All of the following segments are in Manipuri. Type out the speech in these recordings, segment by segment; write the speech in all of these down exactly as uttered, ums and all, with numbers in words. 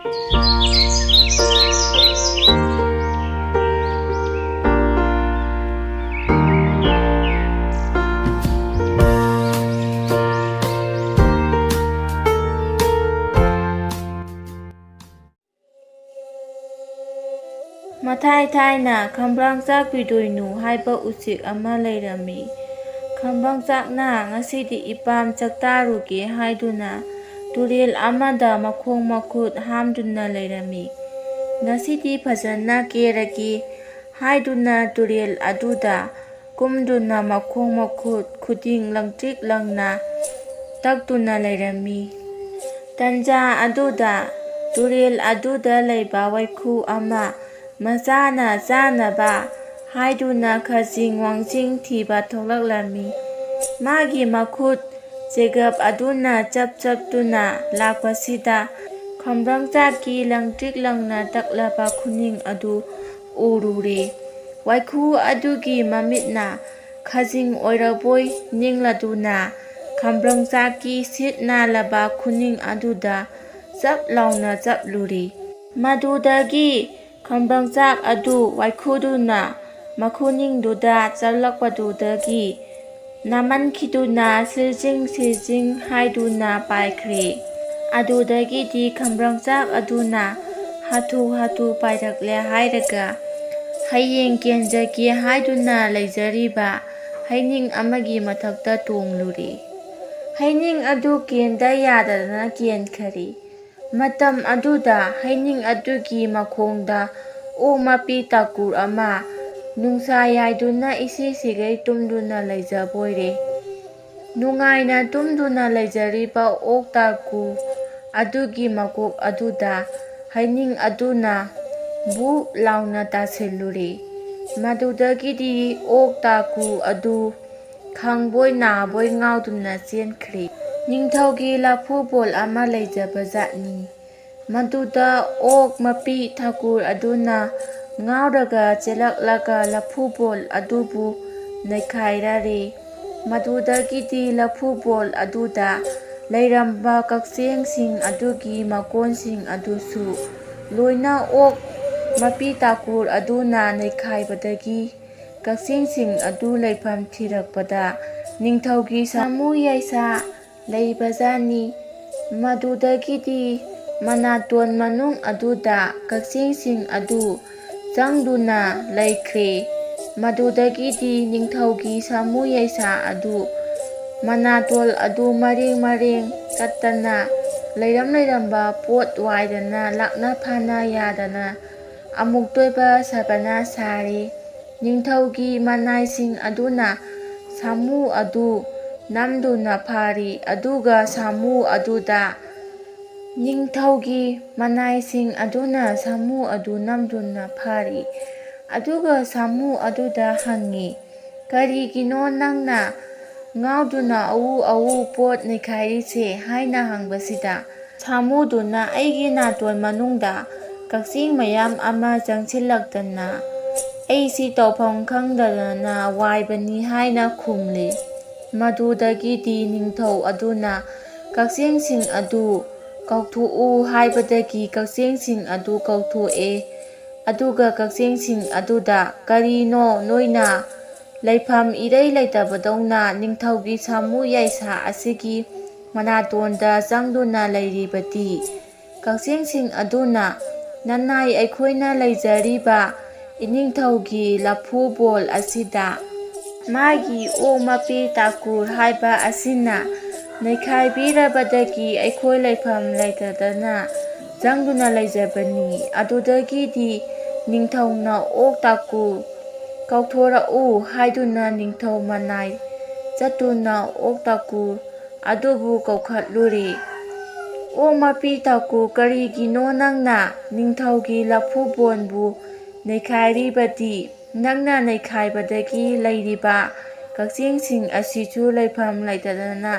ꯃꯊꯥꯏ ꯊꯥꯏꯅ ꯈꯝꯕ꯭ꯔꯥꯡꯆꯥꯛ ꯄꯤꯗꯣꯏꯅꯨ ꯍꯥꯏꯕ ꯎꯆꯦꯛ ꯑꯃ ꯂꯩꯔꯝꯃꯤ꯫ ꯈꯝꯕ꯭ꯔꯥꯡꯆꯥꯛꯅ ꯉꯁꯤꯗꯤ ꯏꯄꯥꯝ ꯆꯥꯛꯇꯥꯔꯨꯒꯦ ꯍꯥꯏꯗꯨꯅ ꯇꯨꯔꯦꯜ ꯑꯃꯗ ꯃꯈꯣꯡ ꯃꯈꯨꯠ ꯍꯥꯝꯗꯨꯅ ꯂꯩꯔꯝꯃꯤ꯫ ꯉꯁꯤꯗꯤ ꯐꯖꯅ ꯀꯦꯔꯒꯦ ꯍꯥꯏꯗꯨꯅ ꯇꯨꯔꯦꯜ ꯑꯗꯨꯗ ꯀꯨꯝꯗꯨꯅ ꯃꯈꯣꯡ ꯃꯈꯨꯠ ꯈꯨꯗꯤꯡ ꯂꯪꯇ꯭ꯔꯤꯛ ꯂꯪꯅ ꯇꯛꯇꯨꯅ ꯂꯩꯔꯝꯃꯤ꯫ ꯇꯟꯖꯥ ꯑꯗꯨꯗ ꯇꯨꯔꯦꯜ ꯑꯗꯨꯗ ꯂꯩꯕ ꯋꯥꯏꯈꯨ ꯑꯃ ꯃꯆꯥꯅ ꯆꯥꯅꯕ ꯍꯥꯏꯗꯨꯅ ꯈꯖꯤꯡ ꯋꯥꯡꯖꯤꯡ ꯊꯤꯕ ꯊꯣꯛꯂꯛꯂꯝꯃꯤ꯫ ꯃꯥꯒꯤ ꯃꯈꯨꯠ ꯆꯦꯒꯞ ꯑꯗꯨꯅ ꯆꯞ ꯆꯞꯇꯨꯅ ꯂꯥꯛꯄꯁꯤꯗ ꯈꯝꯕ꯭ꯔꯪꯆꯥꯛꯀꯤ ꯂꯪꯇ꯭ꯔꯤꯛ ꯂꯪꯅ ꯇꯛꯂꯕ ꯈꯨꯅꯤꯡ ꯑꯗꯨ ꯎꯔꯨꯔꯦ꯫ ꯋꯥꯏꯈꯨ ꯑꯗꯨꯒꯤ ꯃꯃꯤꯠꯅ ꯈꯖꯤꯡ ꯑꯣꯏꯔꯕꯣꯏ ꯅꯤꯡꯂꯗꯨꯅ ꯈꯝꯕ꯭ꯔꯪꯆꯥꯛꯀꯤ ꯁꯤꯠ ꯅꯥꯜꯂꯕ ꯈꯨꯅꯤꯡ ꯑꯗꯨꯗ ꯆꯞ ꯂꯥꯎꯅ ꯆꯞꯂꯨꯔꯦ꯫ ꯃꯗꯨꯗꯒꯤ ꯈꯝꯕ꯭ꯔꯪꯆꯥꯛ ꯑꯗꯨ ꯋꯥꯏꯈꯨꯗꯨꯅ ꯃꯈꯨꯅꯤꯡꯗꯨꯗ ꯆꯞꯂꯛꯄꯗꯨꯗꯒꯤ ꯅꯥꯃꯟꯈꯤꯗꯨꯅ ꯁꯤꯔꯖꯤꯡ ꯁꯤꯔꯖꯤꯡ ꯍꯥꯏꯗꯨꯅ ꯄꯥꯏꯈ꯭ꯔꯦ꯫ ꯑꯗꯨꯗꯒꯤꯗꯤ ꯈꯝꯕ꯭ꯔꯪꯆꯥꯛ ꯑꯗꯨꯅ ꯍꯥꯊꯨ ꯍꯥꯊꯨ ꯄꯥꯏꯔꯛꯂꯦ ꯍꯥꯏꯔꯒ ꯍꯌꯦꯡ ꯀꯦꯟꯖꯒꯦ ꯍꯥꯏꯗꯨꯅ ꯂꯩꯖꯔꯤꯕ ꯍꯩꯅꯤꯡ ꯑꯃꯒꯤ ꯃꯊꯛꯇ ꯇꯣꯡꯂꯨꯔꯦ꯫ ꯍꯩꯅꯤꯡ ꯑꯗꯨ ꯀꯦꯟꯗ ꯌꯥꯗꯗꯅ ꯀꯦꯟꯈꯔꯦ꯫ ꯃꯇꯝ ꯑꯗꯨꯗ ꯍꯩꯅꯤꯡ ꯑꯗꯨꯒꯤ ꯃꯈꯣꯡꯗ ꯑꯣꯛ ꯃꯄꯤ ꯇꯥꯀꯨꯔ ꯑꯃ ꯅꯨꯡꯁꯥ ꯌꯥꯏꯗꯨꯅ ꯏꯁꯤ ꯁꯤꯒꯩ ꯇꯨꯝꯗꯨꯅ ꯂꯩꯖꯕꯣꯏꯔꯦ꯫ ꯅꯨꯡꯉꯥꯏꯅ ꯇꯨꯝꯗꯨꯅ ꯂꯩꯖꯔꯤꯕ ꯑꯣꯛ ꯇꯥꯀꯨ ꯑꯗꯨꯒꯤ ꯃꯀꯣꯛ ꯑꯗꯨꯗ ꯍꯩꯅꯤꯡ ꯑꯗꯨꯅ ꯕꯨꯞ ꯂꯥꯎꯅ ꯇꯥꯁꯤꯜꯂꯨꯔꯦ꯫ ꯃꯗꯨꯗꯒꯤꯗꯤ ꯑꯣꯛ ꯇꯥꯀꯨ ꯑꯗꯨ ꯈꯪꯕꯣꯏ ꯅꯥꯕꯣꯏ ꯉꯥꯎꯗꯨꯅ ꯆꯦꯟꯈ꯭ꯔꯦ꯫ ꯅꯤꯡꯊꯧꯒꯤ ꯂꯐꯨꯕꯣꯜ ꯑꯃ ꯂꯩꯖꯕꯖꯥꯠꯅꯤ꯫ ꯃꯗꯨꯗ ꯑꯣꯛ ꯃꯄꯤ ꯊꯥꯀꯨꯔ ꯑꯗꯨꯅ ꯉꯥꯎꯔꯒ ꯆꯦꯜꯂꯛꯂꯒ ꯂꯐꯨꯕꯣꯜ ꯑꯗꯨꯕꯨ ꯅꯩꯈꯥꯏꯔꯔꯦ꯫ ꯃꯗꯨꯗꯒꯤꯗꯤ ꯂꯐꯨꯕꯣꯜ ꯑꯗꯨꯗ ꯂꯩꯔꯝꯕ ꯀꯛꯆꯦꯡꯁꯤꯡ ꯑꯗꯨꯒꯤ ꯃꯀꯣꯟꯁꯤꯡ ꯑꯗꯨꯁꯨ ꯂꯣꯏꯅ ꯑꯣꯛ ꯃꯄꯤ ꯇꯥꯀꯨꯔ ꯑꯗꯨꯅ ꯅꯩꯈꯥꯏꯕꯗꯒꯤ ꯀꯛꯆꯦꯡꯁꯤꯡ ꯑꯗꯨ ꯂꯩꯐꯝ ꯊꯤꯔꯛꯄꯗ ꯅꯤꯡꯊꯧꯒꯤ ꯁꯥꯃꯨ ꯌꯥꯏꯁꯥ ꯂꯩꯕꯖꯥꯠꯅꯤ꯫ ꯃꯗꯨꯗꯒꯤꯗꯤ ꯃꯅꯥꯇꯣꯟ ꯃꯅꯨꯡ ꯑꯗꯨꯗ ꯀꯛꯆꯦꯡꯁꯤꯡ ꯑꯗꯨ ꯆꯪꯗꯨꯅ ꯂꯩꯈ꯭ꯔꯦ꯫ ꯃꯗꯨꯗꯒꯤꯗꯤ ꯅꯤꯡꯊꯧꯒꯤ ꯁꯥꯃꯨ ꯌꯥꯏꯁꯥ ꯑꯗꯨ ꯃꯅꯥꯇꯣꯜ ꯑꯗꯨ ꯃꯔꯦꯡ ꯃꯔꯦꯡ ꯆꯠꯇꯅ ꯂꯩꯔꯝ ꯂꯩꯔꯝꯕ ꯄꯣꯠ ꯋꯥꯏꯗꯅ ꯂꯥꯛꯅ ꯐꯥꯅ ꯌꯥꯗꯅ ꯑꯃꯨꯛꯇꯣꯏꯕ ꯁꯥꯕꯅ ꯁꯥꯔꯤ꯫ ꯅꯤꯡꯊꯧꯒꯤ ꯃꯅꯥꯏꯁꯤꯡ ꯑꯗꯨꯅ ꯁꯥꯃꯨ ꯑꯗꯨ ꯅꯝꯗꯨꯅ ꯐꯥꯔꯤ, ꯑꯗꯨꯒ ꯁꯥꯃꯨ ꯑꯗꯨꯗ ꯅꯤꯡꯊꯧꯒꯤ ꯃꯅꯥꯏꯁꯤꯡ ꯑꯗꯨꯅ ꯁꯥꯃꯨ ꯑꯗꯨ ꯅꯝꯗꯨꯅ ꯐꯥꯔꯤ꯫ ꯑꯗꯨꯒ ꯁꯥꯃꯨ ꯑꯗꯨꯗ ꯍꯪꯉꯤ, "ꯀꯔꯤꯒꯤꯅꯣ ꯅꯪꯅ ꯉꯥꯎꯗꯨꯅ ꯑꯎ ꯑꯎ ꯄꯣꯠ ꯅꯩꯈꯥꯏꯔꯤꯁꯦ?" ꯍꯥꯏꯅ ꯍꯪꯕꯁꯤꯗ, ꯁꯥꯃꯨꯗꯨꯅ ꯑꯩꯒꯤ ꯅꯥꯇꯣꯟ ꯃꯅꯨꯡꯗ ꯀꯛꯆꯦꯡ ꯃꯌꯥꯝ ꯑꯃ ꯆꯪꯁꯤꯜꯂꯛꯇꯅ ꯑꯩꯁꯤ ꯇꯧꯐꯝ ꯈꯪꯗꯗꯅ ꯋꯥꯏꯕꯅꯤ ꯍꯥꯏꯅ ꯈꯨꯝꯂꯤ꯫ ꯃꯗꯨꯗꯒꯤꯗꯤ ꯅꯤꯡꯊꯧ ꯑꯗꯨꯅ ꯀꯛꯆꯦꯡꯁꯤꯡ ꯑꯗꯨ ꯀꯧꯊꯣꯛꯎ ꯍꯥꯏꯕꯗꯒꯤ ꯀꯛꯆꯦꯡꯁꯤꯡ ꯑꯗꯨ ꯀꯧꯊꯣꯛꯑꯦ꯫ ꯑꯗꯨꯒ ꯀꯛꯆꯦꯡꯁꯤꯡ ꯑꯗꯨꯗ, "ꯀꯔꯤꯅꯣ ꯅꯣꯏꯅ ꯂꯩꯐꯝ ꯏꯔꯩ ꯂꯩꯇꯕꯗꯧꯅ ꯅꯤꯡꯊꯧꯒꯤ ꯁꯥꯃꯨ ꯌꯥꯏꯁꯥ ꯑꯁꯤꯒꯤ ꯃꯅꯥꯇꯣꯟꯗ ꯆꯪꯗꯨꯅ ꯂꯩꯔꯤꯕꯗꯤ?" ꯀꯛꯆꯦꯡꯁꯤꯡ ꯑꯗꯨꯅ, "ꯅꯅꯥꯏ ꯑꯩꯈꯣꯏꯅ ꯂꯩꯖꯔꯤꯕ ꯏꯅꯤꯡꯊꯧꯒꯤ ꯂꯐꯨꯕꯣꯜ ꯑꯁꯤꯗ ꯃꯥꯒꯤ ꯑꯣꯛ ꯃꯄꯤ ꯇꯥꯀꯨꯔ ꯍꯥꯏꯕ ꯑꯁꯤꯅ ꯅꯩꯈꯥꯏꯕꯤꯔꯕꯗꯒꯤ ꯑꯩꯈꯣꯏ ꯂꯩꯐꯝ ꯂꯩꯇꯗꯅ ꯆꯪꯗꯨꯅ ꯂꯩꯖꯕꯅꯤ꯫ ꯑꯗꯨꯗꯒꯤꯗꯤ ꯅꯤꯡꯊꯧꯅ ꯑꯣꯛ ꯇꯥꯀꯨꯔ ꯀꯧꯊꯣꯔꯛꯎ ꯍꯥꯏꯗꯨꯅ ꯅꯤꯡꯊꯧ ꯃꯅꯥꯏ ꯆꯠꯇꯨꯅ ꯑꯣꯛ ꯇꯥꯀꯨꯔ ꯑꯗꯨꯕꯨ ꯀꯧꯈꯠꯂꯨꯔꯦ꯫ ꯑꯣꯛ ꯃꯄꯤ ꯇꯥꯀꯨꯔ, ꯀꯔꯤꯒꯤꯅꯣ ꯅꯪꯅ ꯅꯤꯡꯊꯧꯒꯤ ꯂꯐꯨꯕꯣꯟꯕꯨ ꯅꯩꯈꯥꯏꯔꯤꯕꯗꯤ? ꯅꯪꯅ ꯅꯩꯈꯥꯏꯕꯗꯒꯤ ꯂꯩꯔꯤꯕ ꯀꯛꯆꯦꯡꯁꯤꯡ ꯑꯁꯤꯁꯨ ꯂꯩꯐꯝ ꯂꯩꯇꯗꯅ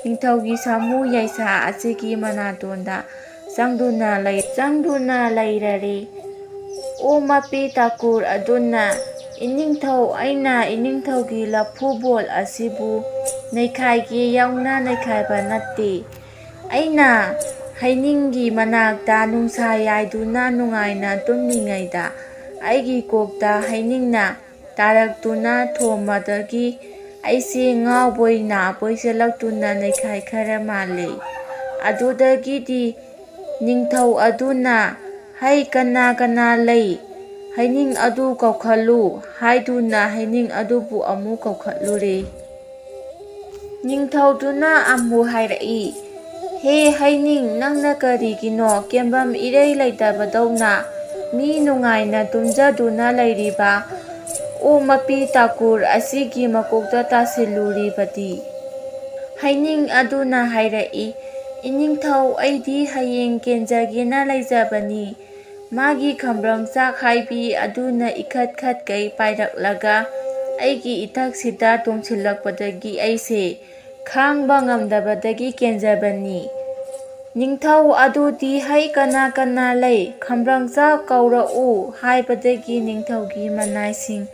ꯅꯤꯡꯊꯧꯒꯤ ꯁꯥꯃꯨ ꯌꯥꯏꯁꯥ ꯑꯁꯤꯒꯤ ꯃꯅꯥꯇꯣꯟꯗ ꯆꯪꯗꯨꯅ ꯂꯩ-, ꯆꯪꯗꯨꯅ ꯂꯩꯔꯔꯦ꯫ ꯑꯣꯛ ꯃꯄꯤ ꯇꯥꯀꯨꯔ ꯑꯗꯨꯅ, "ꯏꯅꯤꯡꯊꯧ, ꯑꯩꯅ ꯏꯅꯤꯡꯊꯧꯒꯤ ꯂꯐꯨꯕꯣꯜ ꯑꯁꯤꯕꯨ ꯅꯩꯈꯥꯏꯒꯦ ꯌꯥꯎꯅ ꯅꯩꯈꯥꯏꯕ ꯅꯠꯇꯦ꯫ ꯑꯩꯅ ꯍꯩꯅꯤꯡꯒꯤ ꯃꯅꯥꯛꯇ ꯅꯨꯡꯁꯥ ꯌꯥꯏꯗꯨꯅ ꯅꯨꯡꯉꯥꯏꯅ ꯇꯨꯝꯂꯤꯉꯩꯗ ꯑꯩꯒꯤ ꯀꯣꯛꯇ ꯍꯩꯅꯤꯡꯅ ꯇꯥꯔꯛꯇꯨꯅ ꯊꯣꯝꯕꯗꯒꯤ ꯑꯩꯁꯦ ꯉꯥꯎꯕꯣꯏ ꯅꯥꯕꯣꯏ ꯆꯦꯜꯂꯛꯇꯨꯅ ꯅꯩꯈꯥꯏ ꯈꯔ ꯃꯥꯜꯂꯦ꯫ ꯑꯗꯨꯗꯒꯤꯗꯤ ꯅꯤꯡꯊꯧ ꯑꯗꯨꯅ "ꯍꯩ ꯀꯅꯥ ꯀꯅꯥ ꯂꯩ? ꯍꯩꯅꯤꯡ ꯑꯗꯨ ꯀꯧꯈꯠꯂꯨ" ꯍꯥꯏꯗꯨꯅ ꯍꯩꯅꯤꯡ ꯑꯗꯨꯕꯨ ꯑꯃꯨꯛ ꯀꯧꯈꯠꯂꯨꯔꯦ꯫ ꯅꯤꯡꯊꯧꯗꯨꯅ ꯑꯃꯨꯛ ꯍꯥꯏꯔꯛꯏ, "ꯍꯦ ꯍꯩꯅꯤꯡ, ꯅꯪꯅ ꯀꯔꯤꯒꯤꯅꯣ ꯀꯦꯝꯕꯝ ꯏꯔꯩ ꯂꯩꯇꯕꯗꯧꯅ ꯃꯤ ꯅꯨꯡꯉꯥꯏꯅ ꯇꯨꯝꯖꯗꯨꯅ ꯂꯩꯔꯤꯕ ꯎ ꯃꯄꯤ ꯇꯥꯀꯨꯔ ꯑꯁꯤꯒꯤ ꯃꯀꯣꯛꯇ ꯇꯥꯁꯤꯜꯂꯨꯔꯤꯕꯗꯤ?" ꯍꯩꯅꯤꯡ ꯑꯗꯨꯅ ꯍꯥꯏꯔꯛꯏ, "ꯏꯅꯤꯡꯊꯧ, ꯑꯩꯗꯤ ꯍꯌꯦꯡ ꯀꯦꯟꯖꯒꯦꯅ ꯂꯩꯖꯕꯅꯤ꯫ ꯃꯥꯒꯤ ꯈꯝꯕ꯭ꯔꯪ ꯆꯥꯛ ꯍꯥꯏꯕꯤ ꯑꯗꯨꯅ ꯏꯈꯠ ꯈꯠꯀꯩ ꯄꯥꯏꯔꯛꯂꯒ ꯑꯩꯒꯤ ꯏꯊꯛꯁꯤꯗ ꯇꯣꯡꯁꯤꯜꯂꯛꯄꯗꯒꯤ ꯑꯩꯁꯦ ꯈꯥꯡꯕ ꯉꯝꯗꯕꯗꯒꯤ ꯀꯦꯟꯖꯕꯅꯤ꯫ ꯅꯤꯡꯊꯧ ꯑꯗꯨꯗꯤ ꯍꯩ ꯀꯅꯥ ꯀꯅꯥ ꯂꯩ? ꯈꯝꯕ꯭ꯔꯪ ꯆꯥꯛ ꯀꯧꯔꯛꯎ" ꯍꯥꯏꯕꯗꯒꯤ ꯅꯤꯡꯊꯧꯒꯤ ꯃꯅꯥꯏꯁꯤꯡ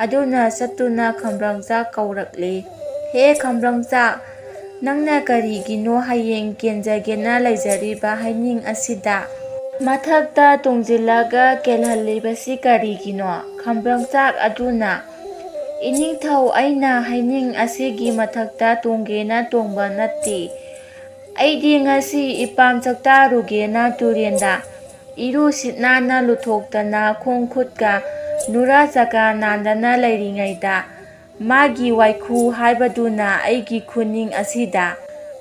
ꯑꯗꯨꯅ ꯆꯠꯇꯨꯅ ꯈꯝꯕ꯭ꯔꯪ ꯆꯥꯛ ꯀꯧꯔꯛꯂꯦ꯫ "ꯍꯦ ꯈꯝꯕ꯭ꯔꯪ ꯆꯥꯛ, ꯅꯪꯅ ꯀꯔꯤꯒꯤꯅꯣ ꯍꯌꯦꯡ ꯀꯦꯟꯖꯒꯦꯅ ꯂꯩꯖꯔꯤꯕ ꯍꯩꯅꯤꯡ ꯑꯁꯤꯗ ꯃꯊꯛꯇ ꯇꯣꯡꯁꯤꯜꯂꯒ ꯀꯦꯜꯍꯜꯂꯤꯕꯁꯤ ꯀꯔꯤꯒꯤꯅꯣ?" ꯈꯝꯕ꯭ꯔꯪ ꯆꯥꯛ ꯑꯗꯨꯅ, "ꯏꯅꯤꯡꯊꯧ, ꯑꯩꯅ ꯍꯩꯅꯤꯡ ꯑꯁꯤꯒꯤ ꯃꯊꯛꯇ ꯇꯣꯡꯒꯦꯅ ꯇꯣꯡꯕ ꯅꯠꯇꯦ꯫ ꯑꯩꯗꯤ ꯉꯁꯤ ꯏꯄꯥꯝ ꯆꯥꯛꯇꯥꯔꯨꯒꯦꯅ ꯇꯨꯔꯦꯟꯗ ꯏꯔꯨ ꯁꯤꯠ ꯅꯥꯟꯅ ꯂꯨꯊꯣꯛꯇꯅ ꯈꯣꯡ ꯈꯨꯠꯀ ꯅꯨꯔꯥ ꯆꯀꯥ ꯅꯥꯟꯗꯅ ꯂꯩꯔꯤꯉꯩꯗ ꯃꯥꯒꯤ ꯋꯥꯏꯈꯨ ꯍꯥꯏꯕꯗꯨꯅ ꯑꯩꯒꯤ ꯈꯨꯅꯤꯡ ꯑꯁꯤꯗ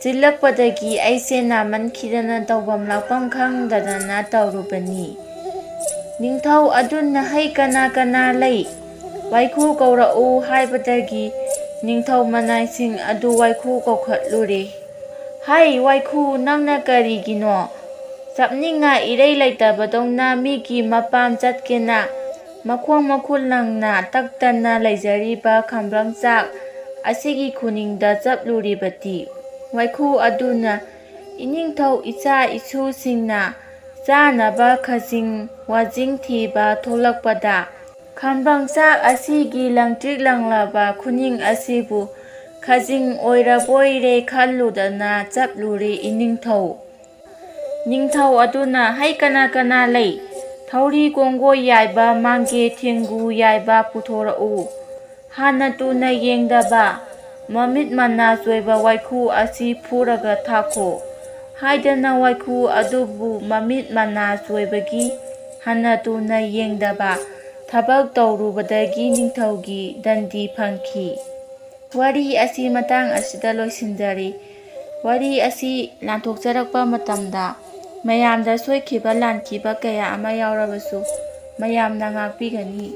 ꯆꯤꯜꯂꯛꯄꯗꯒꯤ ꯑꯩꯁꯦ ꯅꯥꯃꯟꯈꯤꯗꯅ ꯇꯧꯐꯝ ꯂꯥꯛꯐꯝ ꯈꯪꯗꯗꯅ ꯇꯧꯔꯨꯕꯅꯤ꯫ ꯅꯤꯡꯊꯧ ꯑꯗꯨꯅ ꯍꯩ ꯀꯅꯥ ꯀꯅꯥ ꯂꯩ? ꯋꯥꯏꯈꯨ ꯀꯧꯔꯛꯎ" ꯍꯥꯏꯕꯗꯒꯤ ꯅꯤꯡꯊꯧ ꯃꯅꯥꯏꯁꯤꯡ ꯑꯗꯨ ꯋꯥꯏꯈꯨ ꯀꯧꯈꯠꯂꯨꯔꯦ꯫ "ꯍꯩ ꯋꯥꯏꯈꯨ, ꯅꯪꯅ ꯀꯔꯤꯒꯤꯅꯣ ꯆꯞꯅꯤꯡꯉꯥꯏ ꯏꯔꯩ ꯂꯩꯇꯕꯗꯧꯅ ꯃꯤꯒꯤ ꯃꯄꯥꯝ ꯆꯠꯀꯦꯅ ꯃꯈꯣꯡ ꯃꯈꯨꯠ ꯂꯪꯅ ꯇꯛꯇꯅ ꯂꯩꯖꯔꯤꯕ ꯈꯝꯕ꯭ꯔꯪ ꯆꯥꯛ ꯑꯁꯤꯒꯤ ꯈꯨꯅꯤꯡꯗ ꯆꯞꯂꯨꯔꯤꯕꯗꯤ?" ꯋꯥꯏꯈꯨ ꯑꯗꯨꯅ, "ꯏꯅꯤꯡꯊꯧ, ꯏꯆꯥ ꯏꯁꯨꯁꯤꯡꯅ ꯆꯥꯅꯕ ꯈꯖꯤꯡ ꯋꯥꯖꯤꯡ ꯊꯤꯕ ꯊꯣꯛꯂꯛꯄꯗ ꯈꯝꯕ꯭ꯔꯪ ꯆꯥꯛ ꯑꯁꯤꯒꯤ ꯂꯪꯇ꯭ꯔꯤꯛ ꯂꯪꯂꯕ ꯈꯨꯅꯤꯡ ꯑꯁꯤꯕꯨ ꯈꯖꯤꯡ ꯑꯣꯏꯔꯕꯣꯏꯔꯦ ꯈꯜꯂꯨꯗꯅ ꯆꯞꯂꯨꯔꯦ ꯏꯅꯤꯡꯊꯧ꯫ ꯅꯤꯡꯊꯧ ꯑꯗꯨꯅ ꯍꯩ ꯀꯅꯥ ꯀꯅꯥ ꯂꯩ? ꯊꯧꯔꯤ ꯀꯣꯡꯒꯣꯏ ꯌꯥꯏꯕ, ꯃꯥꯡꯒꯦ ꯊꯦꯡꯒꯨ ꯌꯥꯏꯕ ꯄꯨꯊꯣꯔꯛꯎ꯫ ꯍꯥꯟꯅ ꯇꯨꯅ ꯌꯦꯡꯗꯕ ꯃꯃꯤꯠ ꯃꯅꯥ ꯆꯣꯏꯕ ꯋꯥꯏꯈꯨ ꯑꯁꯤ ꯐꯨꯔꯒ ꯊꯥꯈꯣ ꯍꯥꯏꯗꯅ ꯋꯥꯏꯈꯨ ꯑꯗꯨꯕꯨ ꯃꯃꯤꯠ ꯃꯅꯥ ꯆꯣꯏꯕꯒꯤ ꯍꯥꯟꯅ ꯇꯨꯅ ꯌꯦꯡꯗꯕ ꯊꯕꯛ ꯇꯧꯔꯨꯕꯗꯒꯤ ꯅꯤꯡꯊꯧꯒꯤ ꯗꯟꯗꯤ ꯐꯪꯈꯤ꯫ ꯋꯥꯔꯤ ꯑꯁꯤ ꯃꯇꯥꯡ ꯑꯁꯤꯗ ꯂꯣꯏꯁꯤꯟꯖꯔꯤ꯫ ꯋꯥꯔꯤ ꯑꯁꯤ ꯂꯥꯟꯊꯣꯛꯆꯔꯛꯄ ꯃꯇꯝꯗ ꯃꯌꯥꯝꯗ ꯁꯣꯏꯈꯤꯕ ꯂꯥꯟꯈꯤꯕ ꯀꯌꯥ ꯑꯃ ꯌꯥꯎꯔꯕꯁꯨ ꯃꯌꯥꯝꯅ ꯉꯥꯛꯄꯤꯒꯅꯤ꯫